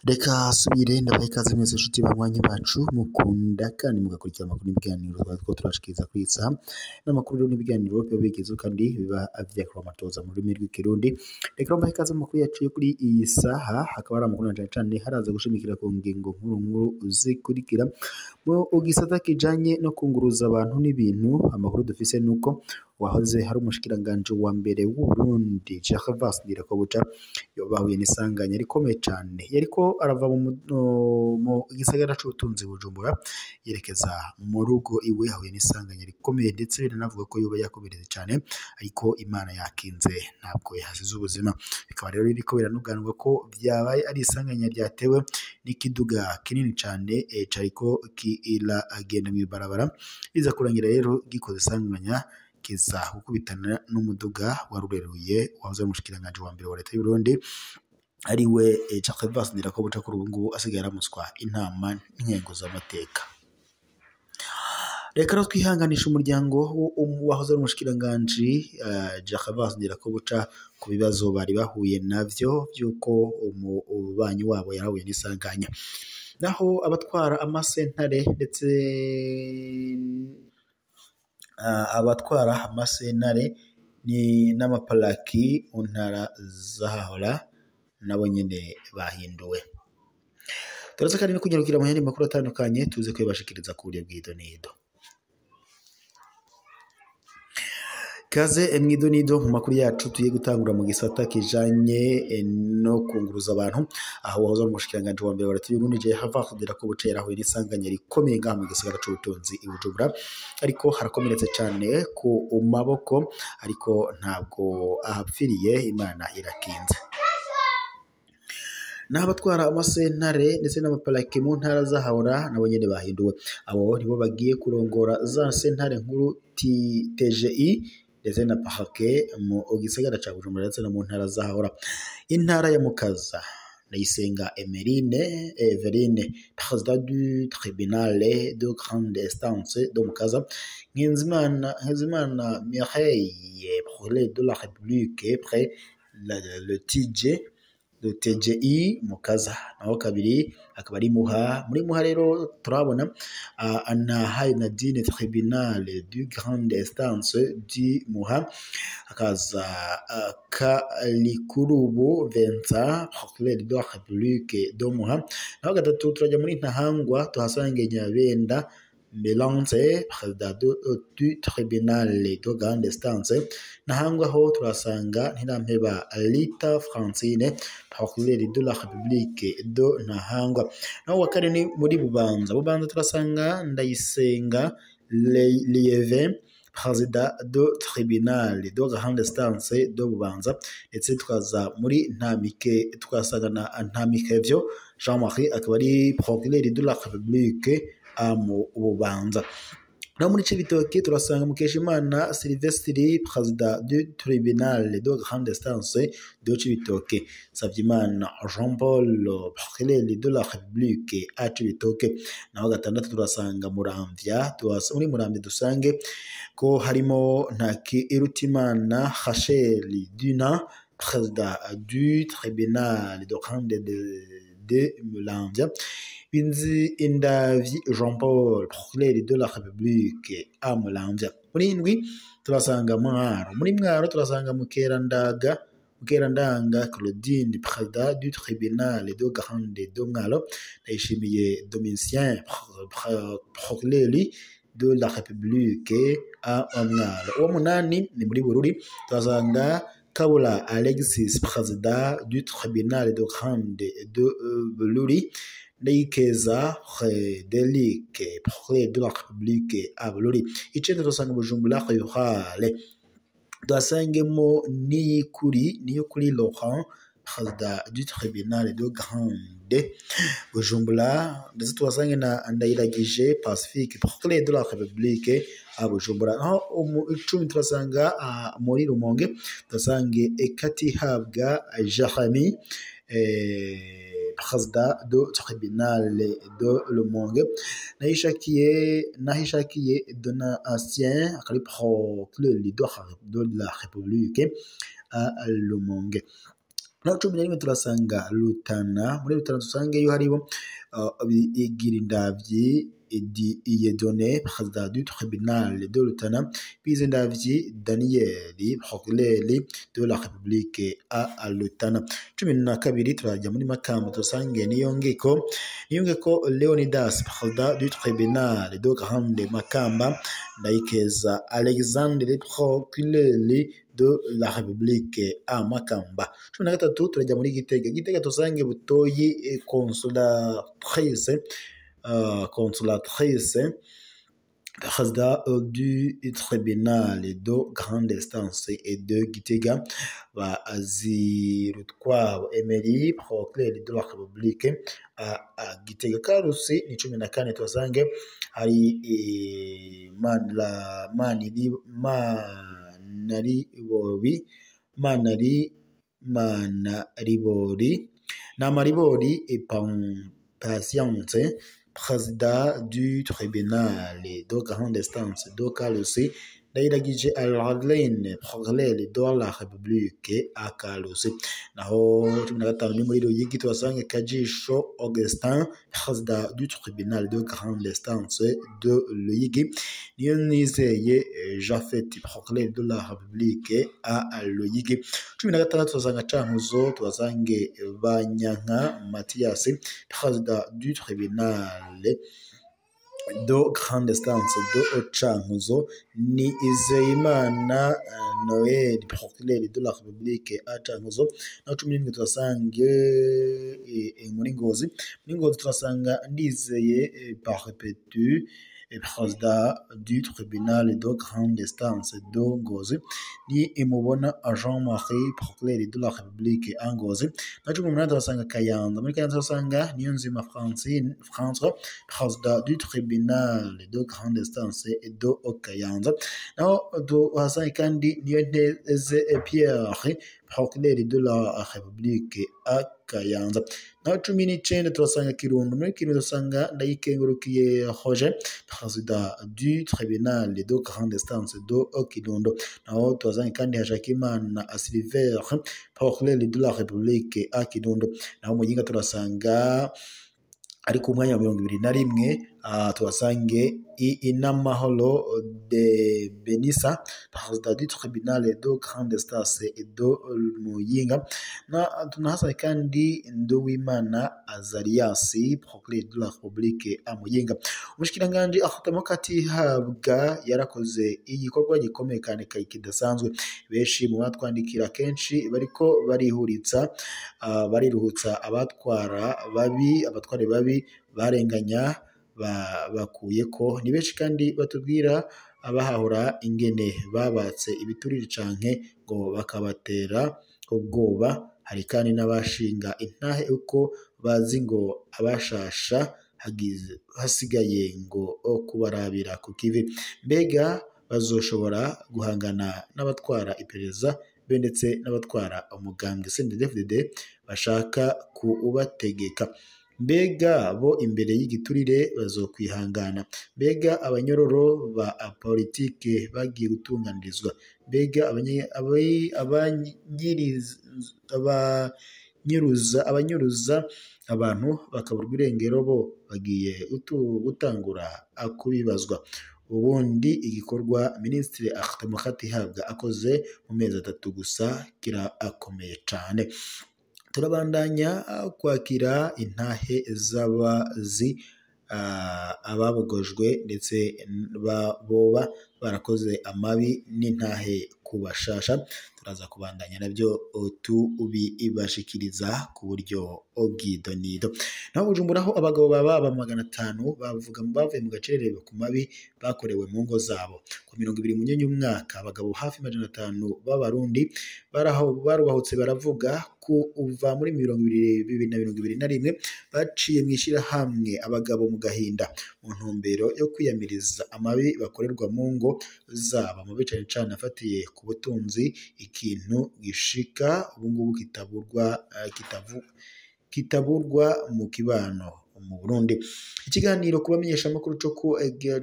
Reka subire ndabaha ikaze mwese nshuti banywanyi bacu mukunda kandi mugakurikira amakuru n'ibiganiro twari turashikiriza kuri iyi saha. N'amakuru rero n'ibiganiro biba bigezweho kandi biba vyakorewe amatoza mu rurimi rw'ikirundi. Reka mbahe ikaze mu makuru yacu yo kuri iyi saha, hakaba hari amakuru na cane cane haraza gushimikira ku ngingo nkuru nkuru zikurikira. Mu gisata kijanye no kunguruza abantu n'ibintu, amakuru dufise nuko wahoze hari umushikiranganji wa mbere w'Uburundi Gervais Ndirakobuca bahuye n'isanganya rikomeye cane. Yariko arava mu gisagara c'ubutunzi Bujumbura yerekeza mu rugo iwe, yahuye n'isanganya rikomeye ndetse biranavuga ko yoba yakomeretse cane, ariko Imana yakinze ntabwo yahasize ubuzima. Bikaba rero biriko biranuganurwa ko vyabaye ari isanganya ryatewe n'ikiduga kinini cane cariko kiragenda mw'ibarabara, biza kurangira rero gikoze isanganya kiza gukubitana n'umuduga warureruye wahoze ari umushikiranganji wa mbere wa leta y'Uburundi ariwe Gervais Ndirakobuca, kuri ubu ngubu asigaye aramuswa intama n'inkengo z'amateka. Reka rero twihanganisha umuryango wahoze ari umushikiranganji Gervais Ndirakobuca ku bibazo bari bahuye navyo vy'uko umubanyi wabo yarahuye n'isanganya. Naho abatwara amasentare ndetse abatwara amasentare ni n'amaparaki mu ntara zahahora nabo nyene bahinduwe. Turaza kandi no kunyarukira mu yandi makuru atandukanye tuze kuyabashikiriza ku buryo bw'idonido. Kaze mw'idonido mu makuru yacu tugiye gutangura mu gisata kijanye no kunguruza abantu, aho wahoze ari umushikiranganji wa mbere wa leta y'Uburundi Gervais Ndirakobuca yarahuye n'isanganya rikomeye ngaha mu gisagara c'ubutunzi i Bujumbura, ariko harakomeretse cane ku maboko, ariko ntabwo ahapfiriye, Imana irakinze. Naho abatwara amasentare ndetse n'amaparake mu ntara zahahora nabo nyene bahinduwe. Abo nibo bagiye kurongora za sentare nkuru TGI ndetse na parake mu gisagara ca Bujumbura ndetse no mu ntara zahahora. Intara ya Mukaza, Ndayisenga Emeline Everine, président du tribunal de grande instance de Mukaza. Nkinzimana Mireille, procureur de la République près le TG de TGI Mukaza. Naho kabiri akaba ari Muha. Muri Muha rero turabona Anahaye Nadine, tribunal du grande instance du Muha. Hakaza Kalikurubu Vincent, procureur de la République de Muha. Naho gatatu turajya muri Ntahangwa tuhasange Nyabenda Melance, président du tribunal de grande instance. Ntahangwa ho turasanga Ntirampeba Rita Francine, procureur de la République de Ntahangwa. Naho wa kane ni muri Bubanza. Bubanza turasanga Ndayisenga Lieve, président du tribunal de grande instance de Bubanza. Ndetse tukaza muri Ntamike tukasanga na Ntamikevyo Jean-Marie, akaba ari procureur de la République mu Bubanza. Naho muri Cibitoke turasanga Mukeshimana Sylvestre, président du tribunal de grande instance de Cibitoke. Savyimana Jean Paul, procureur de la République à Cibitoke. Naho gatandatu turasanga Muramvya, muri Muramvya dusange ko harimo Ntakirutimana Rachel Duna, président du tribunal de grande de Muramvya. Binzi Indavyi Jean Paul, procureur de la République à Muramvya. Muri indwi turasanga Mwaro. Muri Mwaro turasanga Mukerandanga Claudine, président du tribunal de grande de Mwaro. Ndayishimiye Domitien, procureur de la République à Mwaro. Uwo munani ni muri Bururi turasanga Kabula Alexis, président du tribunal de grande de Bururi. Ndayikeza Frederic, procureur de la République à Bururi. Icenda turasanga Bujumbura Rurale, tuhasangemo Niyikuri Laurent, président du tribunal de grande Bujumbura. Ndetse tuhasange na Ndayiragije Pacifique, procureur de la République à Bujumbura. Naho icumi turasanga muri Rumonge, tuhasange Ekatihabwa Jeremy, président du tribunal de Rumonge. Nahishakiye Donatien akaba ari procureur de la République à Rumonge. Naho 11 turasanga Rutana. Muri Rutana dusangeyo haribo Igirindavyi Dieudonné, président du tribunal de Rutana, Bizindavyi Daniel, procureur de la République à Rutana. 12 turajya muri Makamba, tusange Niyongeko Leonidas, président du tribunal de Grande Makamba, Ndayikeza Alexandre, procureur de la République à Makamba. 13 turajya muri Gitega. Gitega tusange Butoyi Consolatrice, président du tribunal de grande instance et de Gitega, Bazirutwabo Emery, procureur de la République à Gitega. Karusi ni 14 tuhasange hari Manaribori Patience, président du tribunal de grande instance de Karusi, Ndayiragije Arlene, procureur de la République à Karusi. Naho 15 ni muri Ruyigi, tuhasange Kajisho Augustin, président du tribunal de grande instance de Ruyigi, Niyonizeye Japhet, procureur de la République à Ruyigi. 16 tuhasanga Cankuzo, tuhasange Banyanka Mathias, président du tribunal de grande instance de Cankuzo, ni Izeyimana Noël, procureur de la République à Cankuzo. Naho 17 tuhasange muri Ngozi. Muri Ngozi tuhasanga Ndizeye Perpétue, président du tribunal de grande instance de Ngozi, ni Imubona Jean-Marie, procureur de la République à Ngozi. Naho 18 tuhasanga Kayanza. Muri Kayanza tuhasanga Niyonzima Francine François, président du tribunal de grande instance de Kayanza. Naho tuhasanga kandi Niyonteze Pierre, procureur de la République à Kayanza. Naho 19 tuhasanga Kirundo. Muri Kirundo tuhasanga Ndayikengurukiye Roger, président du tribunal de grande instance de Kirundo. Naho tuhasanga kandi Hashakimana Silver, procureur de la République à Kirundo. Naho Muyinga turasanga ari ku mwanya wa 21, tuhasange Inamahoro de Benissa, président du tribunal de grande instance de Muyinga. Na tunahasanga kandi Nduwimana Azarias, procureur de la République à Muyinga. Umushikiranganji Akhotamo Katihabwa yarakoze igikorwa gikomeye kandi kidasanzwe. Benshi mu batwandikira kenshi bariko barihuritsa, bariruhutsa abatwara babi, abatware babi barenganya bakuye ko ni benshi, kandi batubwira abahahora ingene babatse ibiturire canke ngo bakabatera ubwoba. Hari kandi n'abashinga intahe uko bazi ngo abashasha hasigaye ngo kubarabira ku kivi. Mbega bazoshobora guhangana n'abatwara iperereza be ndetse n'abatwara umugambwe CNDD-FDD bashaka kubategeka? Mbega bo imbere y'igiturire bazokwihangana? Mbega abanyororo ba politike bagiye gutunganirizwa? Mbega abanyuruza abantu bakaburwa irengero bo bagiye gutangura kubibazwa? Ubundi igikorwa Minisitiri Akhotamo Katihabwa akoze mu mezi 3 gusa kirakomeye cane. Turabandanya kwakira intahe z'abazi ababogojwe ndetse boba barakoze amabi n'intahe kubashasha. Turaza kubandanya nabyo tubibashikiriza ku buryo bw'idonido. Naho Bujumbura ho abagabo baba 500 bavuga bavuye mu gacerere ku mabi bakorewe mu ngo zabo. Ku 20 Munyonyo umwaka, abagabo hafi 500 b'Abarundi barubahutse baravuga kuva muri 2021 baciye mw'ishirahamwe abagabo mu gahinda mu ntumbero yo kwiyamiriza amabi bakorerwa mu ngo zabo, amabi cane cane afatiye ku butunzi, ikintu gishika ubungubu kitaburwa kitaburwa mu kibano mu Burundi. Ikiganiro ku bamenyeshamakuru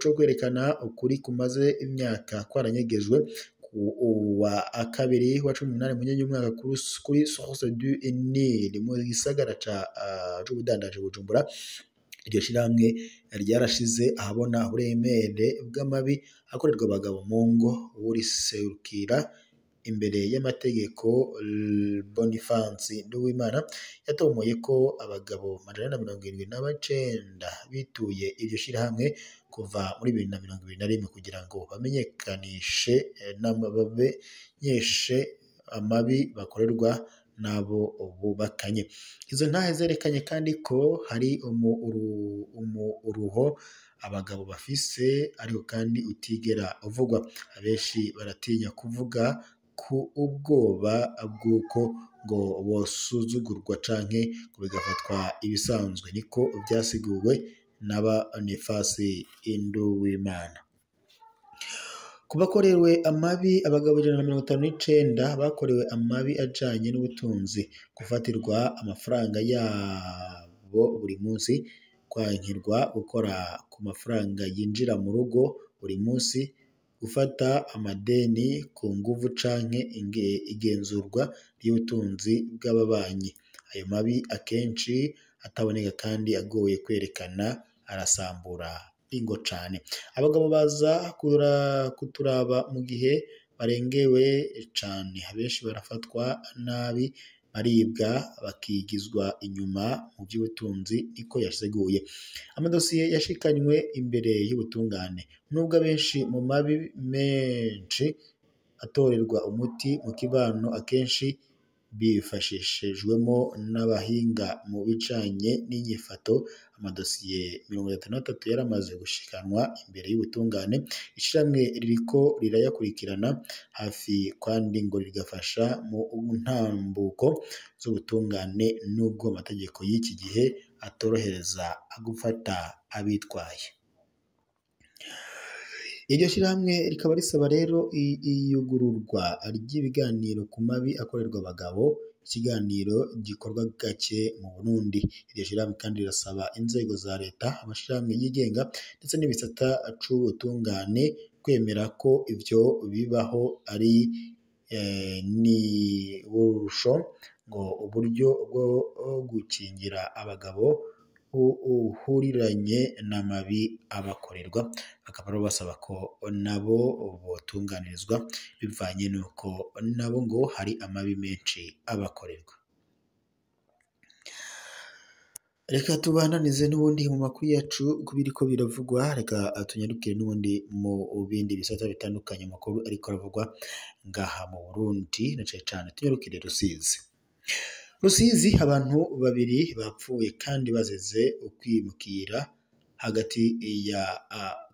co kwerekana ukuri kumaze imyaka kwaranyegejwe ku wa kabiri wa 18 Munyonyo umwaka kuri Source du Nil mu gisagara c'ubudandaji Bujumbura. Iryo shirahamwe ryarashize ahabona uburemere bw'amabi akorerwa abagabo mu ngo. Wuriserukira imbere y'amategeko Boniface Nduwimana yatomoye ko abagabo 479 bituye iryo shirahamwe kuva muri 2021 kugira ngo bamenyekanishe bamenyeshe amabi bakorerwa n'abo bubakanye. Izo ntahe zerekanye kandi ko hari umuruho abagabo bafise ariko kandi utigera uvugwa. Abenshi baratinya kuvuga ku ubwoba bw'uko ngo bosuzugurwa canke ngo bigafatwa ibisanzwe, niko vyasiguwe na Boniface Nduwimana. Ku bakorewe amabi, abagabo 159 bakorewe amabi ajanye n'ubutunzi, gufatirwa amafaranga yabo buri munsi, kwankirwa gukora ku mafaranga yinjira mu rugo buri munsi, gufata amadeni ku nguvu canke igenzurwa ry'ubutunzi bw'ababanyi. Ayo mabi akenshi ataboneka kandi agoye kwerekana arasambura ingo cane. Abagabo baza kuturaba mu gihe barengewe cane, abenshi barafatwa nabi, baribwa, bakigizwa inyuma mu by'ubutunzi, niko yaseguye. Amadosiye yashikanywe imbere y'ubutungane. Nubwo abenshi mu mabi menshi atorerwa umuti mu kibano, akenshi bifashishijwemo n'abahinga mu bijanye n'inyifato, amadosiye 33 yaramaze gushikanwa imbere y'ubutungane. Ishirahamwe ririko rirayakurikirana hafi kandi ngo rigafasha mu ntambuko z'ubutungane, nubwo amategeko y'iki gihe atorohereza gufata abitwaye. Iryo shirahamwe rikaba risaba rero iyugururwa ry'ibiganiro ku mabi akorerwa abagabo, ikiganiro gikorwa gake mu Burundi. Iryo shirahamwe kandi rirasaba inzego za leta, amashirahamwe yigenga ndetse n'ibisata c'ubutungane kwemera ko ivyo bibaho ari ni burusho, ngo uburyo bwo gukingira abagabo uhuriranye n'amabi abakorerwa. Bakaba basaba ko nabo botunganirizwa bivanye n'uko nabo ngo hari amabi menshi abakorerwa. Reka tubananize n'ubundi mu makuru yacu kubiriko biravugwa. Reka tunyarukire n'ubundi mu bindi bisata bitandukanye amakuru ariko aravugwa ngaha mu Burundi, na cane cane tunyarukire Rusizi. Rusizi abantu babiri bapfuye kandi bazize ukwimukira hagati ya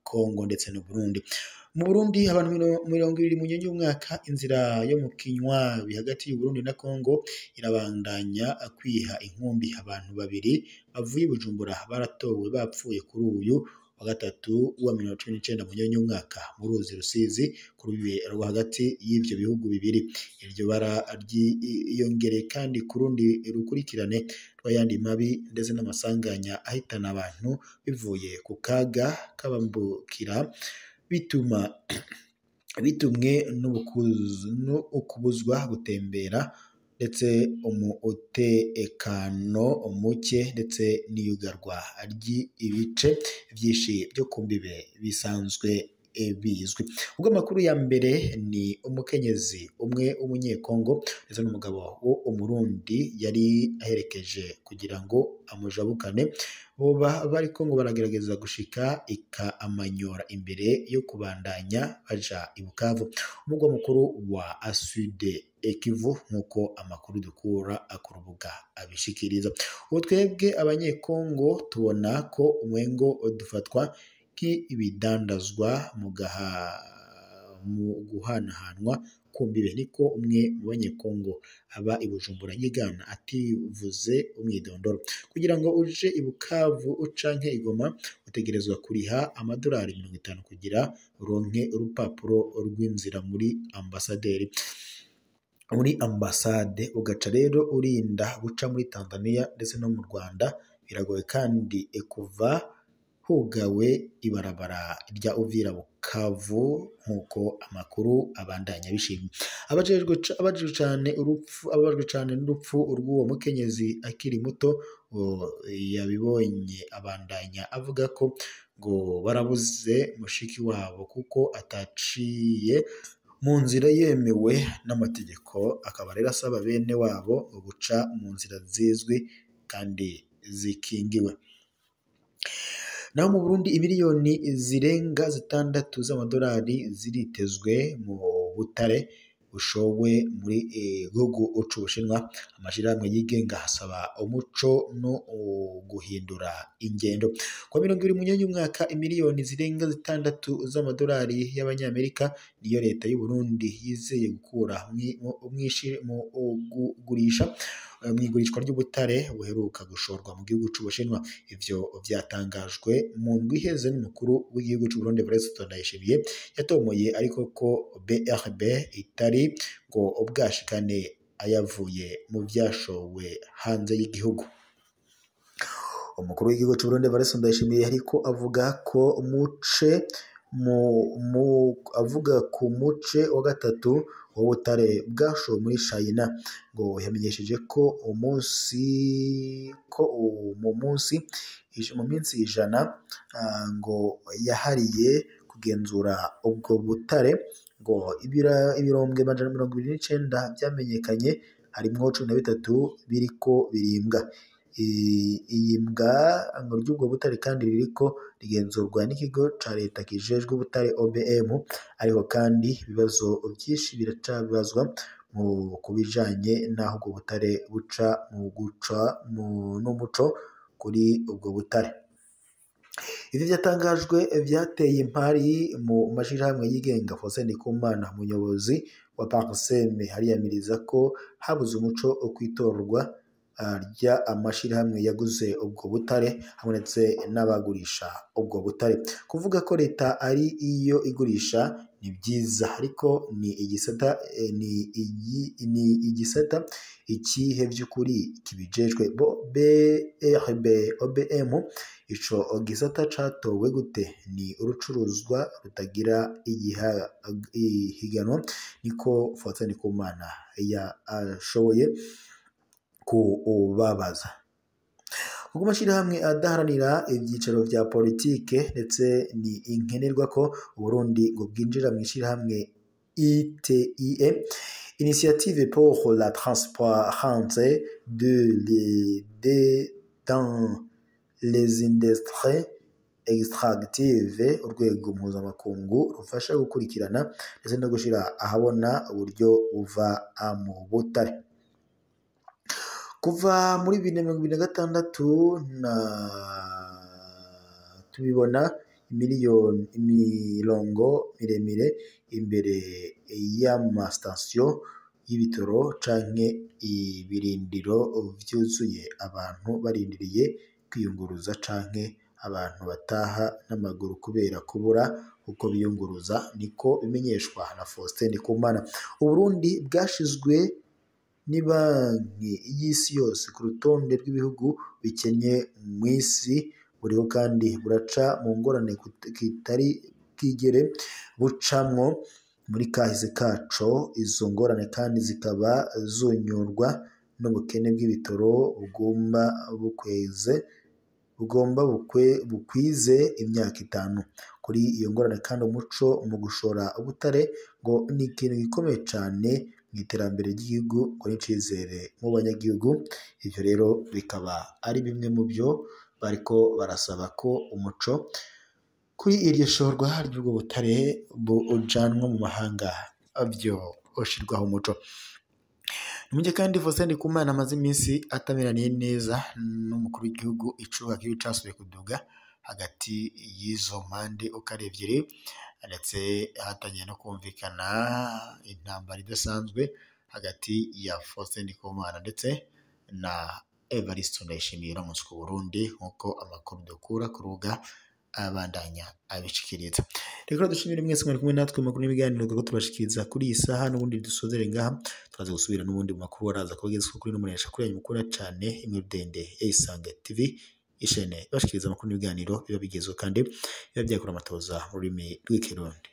Kongo ndetse n'u Burundi. Mu Burundi abantu 20 Munyonyo umwaka, inzira yo mu Kinywabi hagati y'u Burundi na Kongo irabandanya kwiha inkumbi. Abantu babiri bavuye Bujumbura baratowe bapfuye kuri uyu wa gatatu wa 2019 Munyonyo umwaka mu ruzi Rusizi ku rubibe rwo hagati y'ivyo bihugu bibiri. Iryo bara ryiyongereye kandi ku rundi rukurikirane rw'ayandi mabi ndetse n'amasanganya ahitana abantu bivuye ku kaga kabambukira bitumwe n'ukubuzwa gutembera ndetse umutekano muke ndetse n'iyugarwa ry'ibice vyinshi vyo ku mbibe bisanzwe bizwi. Ubwo amakuru ya mbere ni umukenyezi umwe w'umunyekongo ndetse n'umugabo w'umurundi yari aherekeje kugira ngo amujabukane, boba bariko ngo baragerageza gushika Amanyora imbere yo kubandanya baja i Bukavu, umugwa mukuru wa Sud Kivu, nk'uko amakuru dukura ku rubuga abishikiriza. Ubu twebwe abanyekongo tubona ko umwengo dufatwa nk'ibidandazwa mu guhanahanwa ku mbibe, niko umwe mu banyekongo aba i Bujumbura yigana ativuze umwidondoro. Kugira ngo uje i Bukavu canke i Goma utegerezwa kuriha amadolari 50 kugira uronke urupapuro rw'inzira muri ambasaderi. muri ambasade, ugaca rero urinda guca muri Tanzania ndetse no mu Rwanda. Biragoye kandi kuva hugawe ibarabara rya Uvira Bukavu, nk'uko amakuru abandanya abishimye. Abajejwe cane urupfu, ababajwe cane n'urupfu rw'uwo mukenyezi akiri muto yabibonye, abandanya avuga ko ngo barabuze mushiki wabo kuko ataciye mu nzira yemewe n'amategeko, akaba rero asaba bene wabo guca mu nzira zizwi kandi zikingiwe. Naho mu Burundi imiliyoni zirenga 6 z'amadolari ziritezwe mu butare bushowe muri gihugu c'Ubushinwa. Amashirahamwe yigenga asaba umuco no guhindura ingendo. Kuwa 20 Munyonyo umwaka, imiliyoni zirenga 6 z'amadolari y'abanyamerika niyo leta y'u Burundi yizeye gukura mu kugurisha mw'igurishwa ry'ubutare buheruka gushorwa mu gihugu c'Ubushinwa. Ivyo vyatangajwe mu ndwi iheze n'umukuru w'igihugu c'u Burundi Evariste Ndayishimiye, yatomoye ariko ko BRB itari ngo ubwashikane ayavuye mu vyashowe hanze y'igihugu. Umukuru w'igihugu c'u Burundi Evariste Ndayishimiye ariko avuga ko muce avuga ku muce wa gatatu w'ubutare bwashowe muri China, ngo yamenyesheje ko umunsi ko mu munsi mu minsi 100 ngo yahariye kugenzura ubwo butare, ngo ibirombwe 129 vyamenyekanye, harimwo 13 biriko birimbwa. Iyimbwa ngo ry'ubwo butare kandi ririko rigenzurwa n'ikigo ca leta kijejwe ubutare OBM, ariko kandi ibibazo vyinshi biracabazwa mu kubijanye n'aho ubwo butare buca mu guca n'umuco kuri ubwo butare. Ivyo vyatangajwe vyateye impari mu mashirahamwe yigenga. Faustin Ndikumana, umuyobozi wa PARCEM, ariyamiriza ko habuze umuco kw'itorwa rya amashirahamwe yaguze ubwo butare habonetse n'abagurisha ubwo butare. Kuvuga ko leta ari iyo igurisha ni byiza, ariko ni igisata ni igisata ikihe vy'ukuri kibijejwe? Bo BRB OBM ico gisata catowe gute? Ni urucuruzwa rutagira ihiganwa, niko Faustin Ndikumana yashoboye kubabaza. Kuko amashirahamwe adaharanira ivyicaro vya politike ndetse ni inkenerwa ko Uburundi ngo bwinjira mw'ishirahamwe ITIE, Initiative pour la transparence de dans les industries extractives, urwego mpuzamakungu rufasha gukurikirana ndetse no gushira ahabona uburyo buva mu butare. Kuva muri 2026 na tubibona imirongo miremire imbere y'amasitasiyo y'ibitoro canke ibirindiro vyuzuye abantu barindiriye kwiyunguruza, canke abantu bataha n'amaguru kubera kubura uko biyunguruza, niko bimenyeshwa na Faustin Ndikumana. Uburundi bwashizwe n'ibanki y'isi yose ku rutonde rw'ibihugu bikenye mw'isi, buriho kandi buraca mu ngorane kitari bwigere bucamwo muri kahise kaco. Izo ngorane kandi zikaba zunyurwa n'ubukene bw'ibitoro bugomba bukweze bugomba bukwize imyaka 5. Kuri iyo ngorane kandi umuco mu gushora ubutare ngo ni ikintu gikomeye cane mu iterambere ry'igihugu, ngo n'icizere mu banyagihugu. Ivyo rero bikaba ari bimwe mu byo bariko barasaba ko umuco kuri iryo shorwa ry'ubwo butare bujanwa mu mahanga vyo ushirwaho umuco. Nimujye kandi Faustin Ndikumana amaze iminsi atameraniye neza n'umukuru w'igihugu, icuka kibi casubiye kuduga hagati y'izo mpande uko ari ebyiri, ndetse hatangiye no kumvikana intambara idasanzwe hagati ya Faustin Ndikumana ndetse na Evariste Ndayishimiye uramutse ku Burundi, nk'uko amakuru dukura ku rubuga abandanya abishikiriza. Reka dushimire mwese mwari kumwe natwe makuru n'ibiganiro kuko tubashikiriza kuri iyi saha, n'ubundi dusozere ngaha, turaza gusubira n'ubundi mu makuru araza kubagezwa kuri n'umunesha kuri yanyu mukura cane imwe rudende ya Isange TV, ishene bashikiriza amakuru n'ibiganiro biba bigezweho kandi biba byakora amatoza mu rurimi rw'ikirundi.